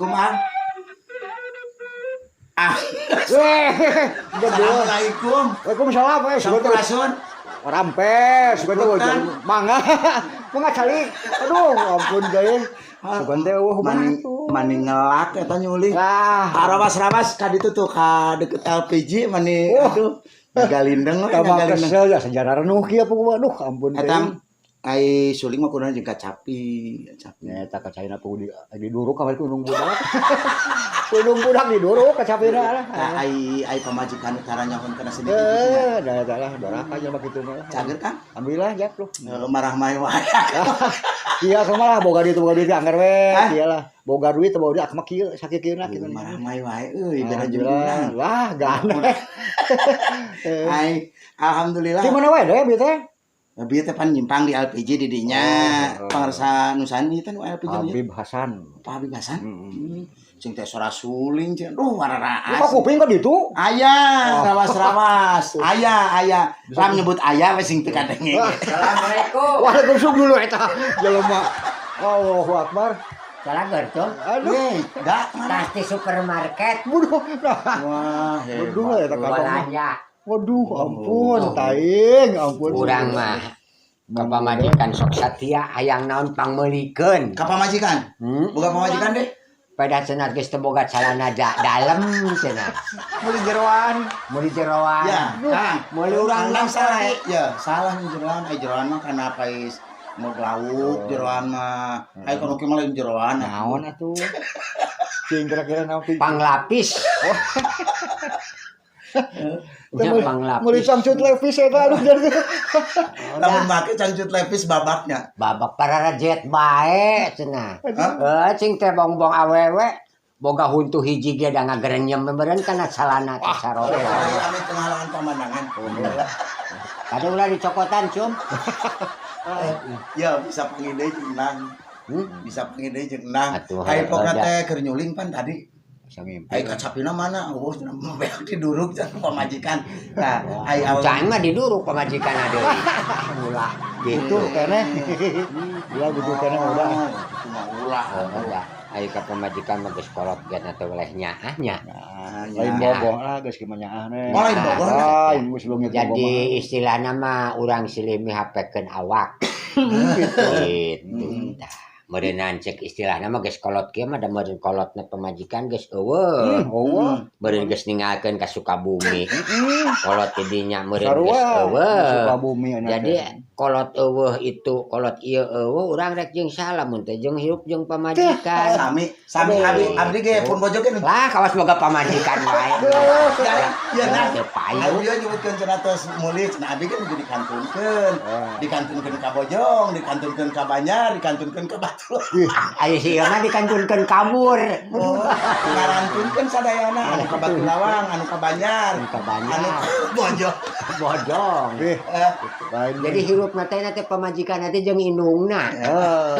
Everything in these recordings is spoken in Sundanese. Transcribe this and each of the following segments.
Assalamualaikum, Ang. Ah, Weh, Assalamualaikum. Waalaikumsalam we. Sampurasun. Rampes, sugan teh. Punten. Mangga. Mangga calik. Aduh, ampun deui. Sugan teh eueuh. Mani mani ngelak eta nyuling. Lah, Arawas-rawas ka ditu tuh ka deket LPG mani, Oh. aduh. Ngagalindeng we, tambah ngagalindeng. kesel ya sejarah renuh kieu apa, aduh ampun Eta deui. Ai suling mah kudu jeung kacapi, kacapi. Nya eta kacayna kudu di diduruk kamari ku indung budak. Ku indung budak diduruk kacapina lah. Nah, ai ai pamajikan cara nyahun kana seni gitu nya. Eh, dah dah lah, doraka jelema kitu mah lah. Cager kan? Alhamdulillah jak lu. Marah mah wae. Iya sama lah boga duit anggar we, Hah? iya lah. Boga duit boga duit aku mah kieu sakieuna kitu. Marah mah wae euy beda jeung Alhamdulillah. urang. Lah, gane. Ai alhamdulillah. Di mana wae deh bieu teh? Bieu teh pan nyimpang di LPG di dinya. Oh. Pangersa Nusani teh nu LPG nu Habib Hasan. Pak Habib Hasan. Heeh. Cing teh sora suling cing. Duh, wararaas. Lu kok kuping kok ditu? Aya, Oh. rawas-rawas. Aya, aya. Ram nyebut aya we sing teu kadenge. Assalamualaikum. Waalaikumsalam dulu eta jelema. Allahu Akbar. Salah gertung. Aduh. Weh, da mana? Tas di supermarket. Waduh. Nah, Wah, waduh hebat. eta kantong. Belanja. Waduh, ampun, taing, ampun. Urang mah ka pamajikan sok satia, hayang naon pangmeulikeun. Ka pamajikan? Hmm? Boga pamajikan deh. Pada cenah geus teu boga calana dalem cenah. Meuli jeroan. Meuli jeroan. Ya, Kang. Meuli urang Kang mah salah. tadi. Ya, salah nih jeroan. Ai jeroan mah kana pais mau lauk jeroan mah. Ai kono ki mah lain jeroan. Naon atuh? Cing kira-kira naon pi? Panglapis. Ya, Meuli panglapis. cangcut levis eta aduh jadi. Lamun make cangcut levis babaknya. Babak pararejet bae cenah. Hah? Eh, cing teh bongbong awewe boga huntu hiji ge da ngagerenyem meureun kana calana teh saroko. Ai ame teu ngahalangan pemandangan. Kade ulah dicokotan, cum. Ya bisa panggil deui jeung Nang. Hmm? Bisa panggil deui jeung Nang. Atuh, Ai pokna raja. teh keur nyuling pan tadi. Bisa ngimpi. Ai kacapina mana? Oh, cenah beak diduruk cenah pamajikan. Nah, ai awewe Can mah diduruk pamajikan deui. Ulah. Gitu keneh. Ulah gitu keneh udah. Oh, itu mah ulah. Oh, udah. Ayo ka pamajikan mah geus kolot ge teh weleh nyaah nya. Nah, Lain ya. bogoh lah geus kieu mah nyaah ne. Oh, lain bogoh. Lain geus leungit. Jadi istilahna mah urang silih mihapekeun awak. Gitu. Gitu. Tah, meureunnan cek istilahna mah geus kolot kieu mah da meureun kolotna pamajikan geus euweuh. Oh. Meureun geus ninggalkeun ka Sukabumi. Kolot di dinya meureun geus Sarua. euweuh. Sukabumi anak Jadi teh. Kolot euweuh itu, kolot ieu euweuh, urang rek jeung salah mun teh jeung hirup jeung pamajikan. Sami, sami. Aduh. Abdi abdi ge pun bojo ge nu Lah, kawas boga pamajikan wae. Ya, ya nah. Teu payu. Abdi ge nyebutkeun cenah tos meuli cenah abdi ge nuju dikantunkeun. Ah. Dikantunkeun ka Bojong, dikantunkeun ka Banjar, dikantunkeun ka Batu. Ih, Ayo si ieu mah dikantunkeun kabur. Oh, ngarantunkeun sadayana anu ka Batu Lawang, anu ka Banjar, Anu ka Banjar. anu ka Bojong. Bojong. Ih, Eh, lain. Jadi hirupna teh teh pamajikan teh jeung indungna. Eh,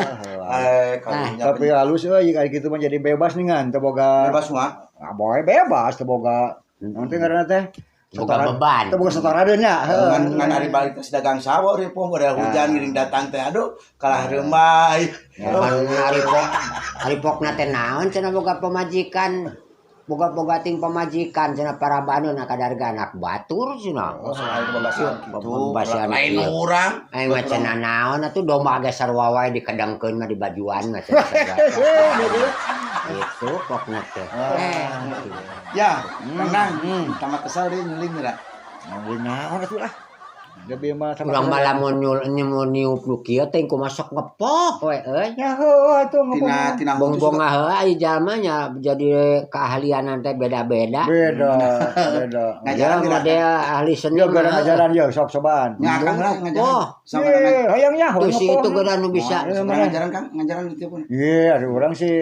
eh, karunya tapi halus euy kayak gitu mah jadi bebas nih ngan teu boga. Bebas semua. Ah, boy bebas teu boga. Naon teh ngaranna teh? Boga beban. Teu boga setoradeun nya. Heuh. Ngan ngan ari balik tes dagang sawo ripuh model hujan ngiring datang teh aduh kalah reumai. Mun ari pok ari pokna teh naon cenah boga pamajikan, boga-boga ting pamajikan cenah parabaneun kadarga anak batur cenah. Oh, selain bebasian gitu. Bebasian Lain kieu. urang. Aing mah cenah naon atuh domba ge sarua wae dikedengkeun mah di bajuan mah cenah sarua. Gitu pokna teh. Eh, gitu. Ya, tenang. Tambah kesal deh nyuling geura. Nyuling naon atuh lah. Lebih mah sama. Urang mah lamun nyul nyul niup nu kieu teh kumaha sok ngepoh we euy. Ya heuh atuh Tina ngepong. tina Bongbong heula aya jalma nya jadi keahlian teh beda-beda. Beda, beda. Ya Ngajaran geura. model ahli seni Yo gara mah. ngajaran yo sok cobaan. Nya akang lah ngajaran. Oh. Sama ngajaran. Ye, hayang nyaho Tuh si ngepoh. itu geura nu bisa. Iya, Sama mana? ngajaran Kang, ngajaran itu pun. Iya, ada orang sih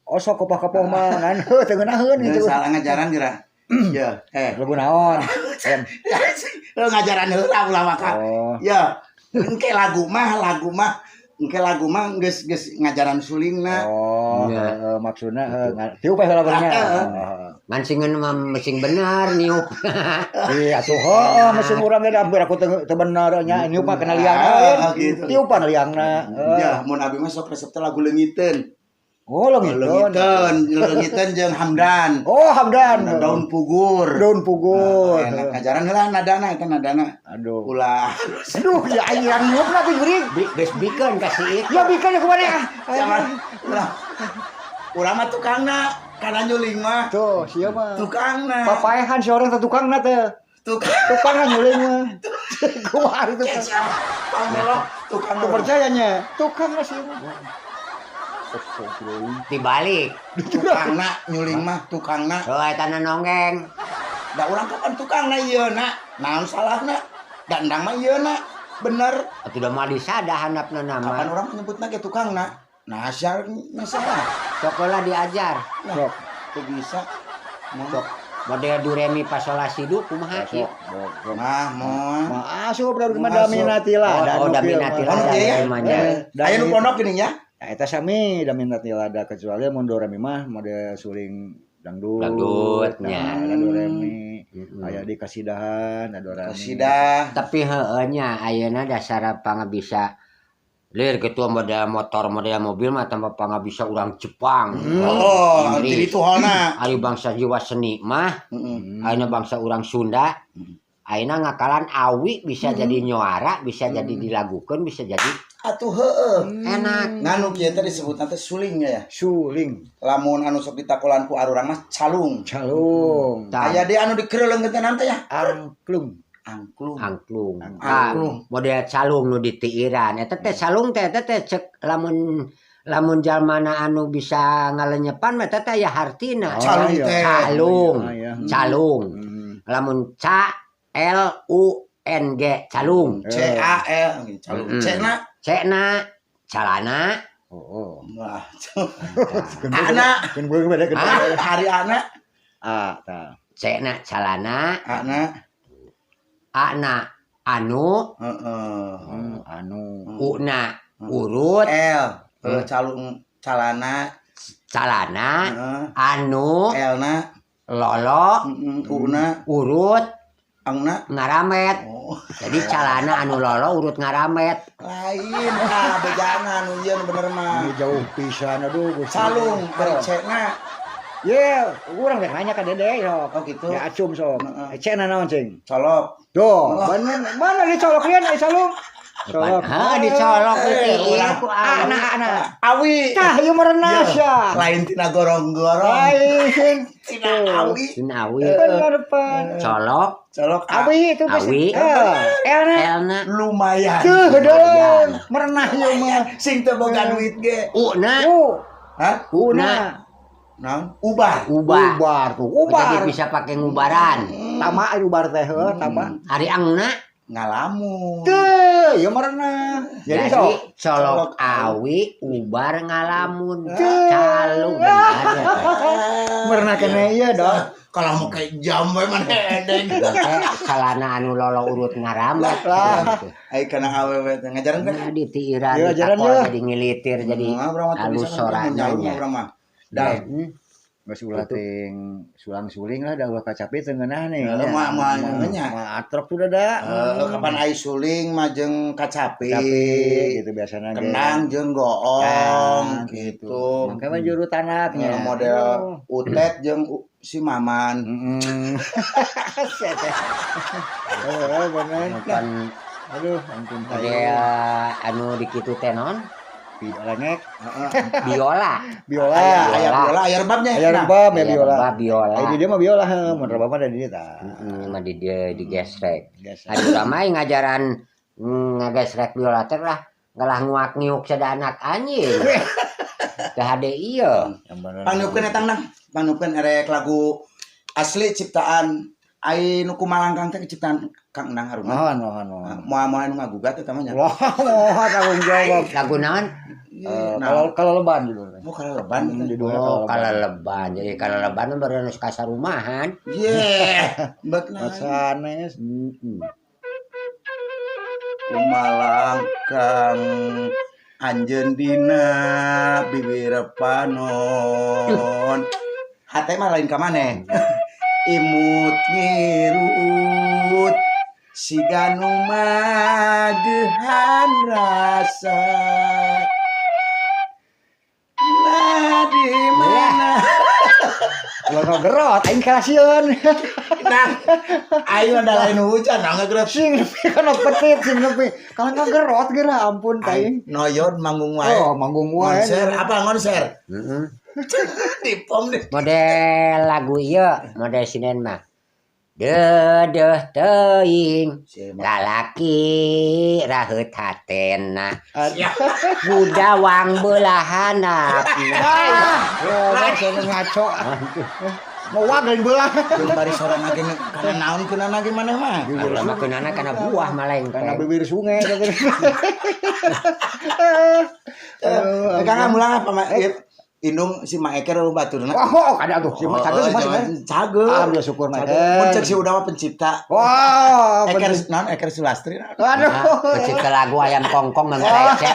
osok kepoh-kepoh mah ngan heuh teu ngeunaheun gitu. Salah ngajaran geura. Ya, eh. Lagu naon? Em. Lu ngajaran heula ulah maka. Oh. Ya, engke lagu mah engke lagu mah geus geus ngajaran sulingna. Oh, Iya. heeh, maksudna tiup we heula benernya. Heeh. Ngan singeun mah sing bener niup. Iya atuh heuh mesin urang ge hampir aku teu bener nya niup mah kena liangna. Ah, gitu. Tiupan liangna. Ya, mun abi mah sok resep teh lagu leungiteun. Oh, leungiteun. Leungiteun, leungiteun jeung Hamdan. Oh, Hamdan. Daun pugur. Daun pugur. Nah, enak ngajaran heula nadana eta nadana. Aduh. Ulah. Aduh, ya aing niupna tuh geuring. Geus bikeun ka si itu. Ya bikeun ya kumaha ah. Jangan ulah. Urang mah tukangna, kana nyuling mah. Tuh, sia mah. Tukangna. Papaehan si orang teh tukangna teh. Tukang. Tukangna nyuling mah. Kumaha itu? Pangelok tukang Tuh percayanya. Tukangna sia mah. Dibalik. Tukangna nyuling mah tukangna. Oh, eta nonggeng. Da urang kapan tukangna ieu na? Naon salahna? Da endang mah ieu na. Bener. Atuh da mah disada handapna nama. Kapan urang menyebutna ge tukangna? Nah, sia salah. Sekolah diajar. Sok, teu bisa. Sok model duremi pasolasidu kumaha ieu? Nah, moal. Mah asup da mah daminati lah. Oh, daminati lah. Aya nu pondok geuning ya. Nah, eta sami daminati lada kecuali mun doremi mah model suling dangdut. Dangdut nya. Nah, doremi. Aya di kasidahan, ada doremi. Kasidah. Tapi heueuh nya ayeuna dasar pangabisa lir kitu model motor, model mobil mah tanpa pangabisa urang Jepang. Oh, jadi itu holna. Ari bangsa jiwa seni mah, ayeuna bangsa urang Sunda. Ayeuna ngakalan awi bisa jadi nyuara, bisa jadi dilagukeun, bisa jadi atuh heueuh. Enak. Nganu kieu teh disebutna teh suling ya. Suling. Lamun anu sok ditakolan ku arurang mah calung. Calung. Aya deui anu dikeureuleung teh nanti ya. Angklung. Angklung. Angklung. Angklung. Model calung nu ditiiran. Eta teh calung teh eta teh cek lamun lamun jalmana anu bisa ngalenyepan mah eta teh aya hartina. Calung teh. Calung. Calung. Lamun ca L U N G calung. C A L calung. C na C na calana. Oh. Wah. Ana. Hari ana. A ta. C na calana. A na. A na anu. Heeh. Anu. U na urut. L calung calana. Calana. Anu. L na lolo. U na urut. Angna ngaramet. Oh. Jadi calana anu lolo urut ngaramet. Lain ah bejana anu ieu nu bener mah. Ini jauh pisan aduh Gusti. Calung bari cekna. Ye, urang rek nanya ka Dede sok. Oh gitu. Ya acum sok. Cekna naon cing? Colok. Tuh, bener mana dicolok rian ai calung? Colok. Heuh dicolok ieu ku anak-anak. Awi. Tah ieu merenas ya. Lain tina gorong-gorong. Lain tina awi. Tina awi. Bener pan. Colok. Colok awi itu awi. Elna. Elna. Lumayan. Tuh gedeun. Merenah ieu mah. Sing teu boga duit ge. U na. U. Hah? U na. Naon? Ubar. Ubar. Ubar tuh. Ubar. Jadi bisa pakai ngubaran. Tama ubar teh heuh, tama. Ari angna ngalamun. Teu, ieu merenah. Jadi sok colok awi ubar ngalamun. Calung bener. Merenah kene ieu dong. Kalau mau kayak jam we mah edeng. Calana anu lolo urut ngaramet. Lah. Ai kana awewe teh ngajaran kan ditiiran ditakol jadi ngilitir jadi halus sorana nya. Dah. Geus ulah ting sulang-suling lah da ulah kacapi teu ngeunah nih. Heeh, moal nya. Moal atrok tuh da. Heeh, kapan ai suling mah jeung kacapi gitu biasana ge. Kendang jeung goong gitu. Mangka mah juru tanatnya. Model Utet jeung si Maman. Heeh. Heeh, bener. Aduh, ampun. Model anu dikitu teh naon? Lengek. Biola. Biola. Aya biola, aya rebabnya. Aya rebab ya biola. Biola. Ai di dia mah biola, heuh, mun rebab mah da di dieu tah. Heeh, mah di dieu digesrek. Aduh ramai ngajaran ngagesrek biola teh lah, ngalah nguak-ngiuk sada anak anjing. Teu hade ieu. Pangniupkeun eta nang, pangniupkeun erek lagu asli ciptaan ai nu kumalangkang teh ciptaan Kang Endang Haruma. Mohon, mohon, mohon. Moal-moal nu ngagugat eta mah nya. Wah, moal tanggung jawab. Lagu naon? Kalau kalau leban judulnya. Oh, kalau leban judulnya. Oh, kalau leban. Jadi kalau leban mah baru nu kasarumahan. Ye, bet sanes. Kumalangkang anjeun dina bibir panon. Hate mah lain ka maneh. Imut ngirut siga nu magehan rasa. Di mana? Ulah ngagerot aing karasieun. Nah, aing ada lain hujan, nah ngagerot. Sing nepi kana petit sing nepi. Kalau ngagerot geura ampun aing. Noyon manggung wae. Oh, manggung wae. Konser apa konser? Heeh. Di pom deh. Model lagu ieu, model sinen mah. Deudeuh teuing lalaki raheut hatena, gudawang beulah handapna. Oh, saya ngaco. Mau lain belah. Jeung bari sorang lagi kana naon keuna lagi maneh mah. Ulah mah keunana kana buah malengkeng. Karena bibir sungai. Eh, Kang mulang apa Mak? Indung si Mak Eker baturna. Oh, ada tuh. Si Mak cager si Mak. Cager. Alhamdulillah syukur Mak Cager. Eker. Mun cek si Uda mah pencipta. Wah, Eker naon Eker Sulastri. Aduh. Pencipta lagu ayam kongkong mah receh.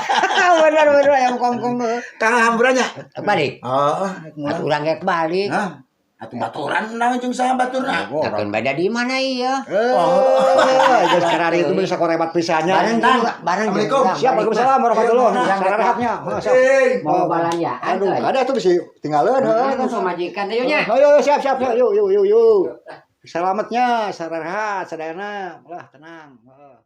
Bener bener ayam kongkong. Kang hamburanya. Balik. Oh, Atuh urang ge balik. Hah? Atuh baturan naon jeung saha baturna? Takun bada di mana ieu? Eh, geus karari itu bisa korebat pisannya. Bareng Nang. bareng Assalamualaikum. Siap, Waalaikumsalam warahmatullahi wabarakatuh. Sarahatnya. Mau balanjaan. Aduh, ada tuh bisa tinggalin. Heeh, majikan ayo nya. Ayo, siap, siap, siap. Yuk, yuk, yuk, yuk. Selamatnya, sarahat, sadayana. Lah, tenang. Heeh.